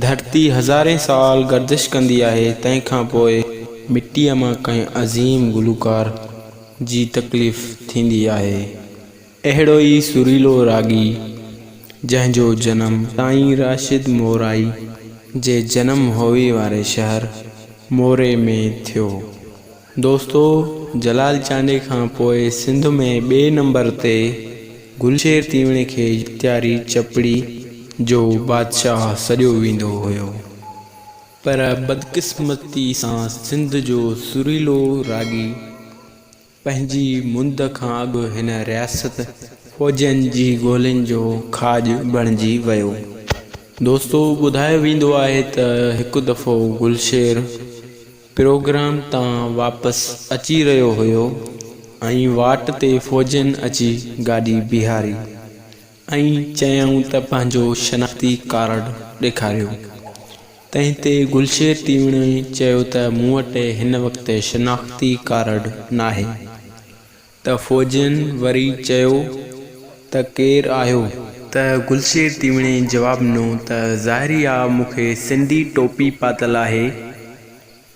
ڌرتي هزارين سال گردش ڪندي آهي، تنهن کان پوء مٽيء مان ڪنهن عظيم گلوڪار جي تڪليف ٿيندي آهي. اهڙو ئي سريلو راڳي، جنهن جو جنم سائين راشد مورائي جي جنم هوي واري شهر موري ۾ ٿيو. دوستو جلال چانڊيي کان پوء سنڌ ۾ ٻئي نمبر تي گلشير تيوڻي کي اختياري چپڙي جو بادشاهه سڏيو ويندو هيو پر بدقسمتي سان سنڌ جو سريلو راڳي پنهنجي مند کان اڳ هن رياست فوجين جي گولين جو کاڄ بڻجي ويو. دوستو ٻڌايو ويندو آهي ته هڪ دفعو گلشير پروگرام تان واپس اچي رهيو هيو ۽ واٽ تي فوجين اچي گاڏي بيهاري ۽ چيائون ته پنهنجو شناختي ڪارڊ ڏيکاريو. تنهن تي گلشير تيوڻي چيو ته مون وٽ هن وقت شناختي ڪارڊ ناهي. ته فوجين وري چيو ته ڪير آهيو؟ ته گلشير تيوڻي جواب ڏنو ته ظاهري آ مون کي سنڌي ٽوپي پاتل آهي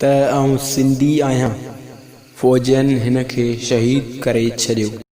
ته آئون سنڌي آهيان. فوجين هن کي شهيد ڪري ڇڏيو.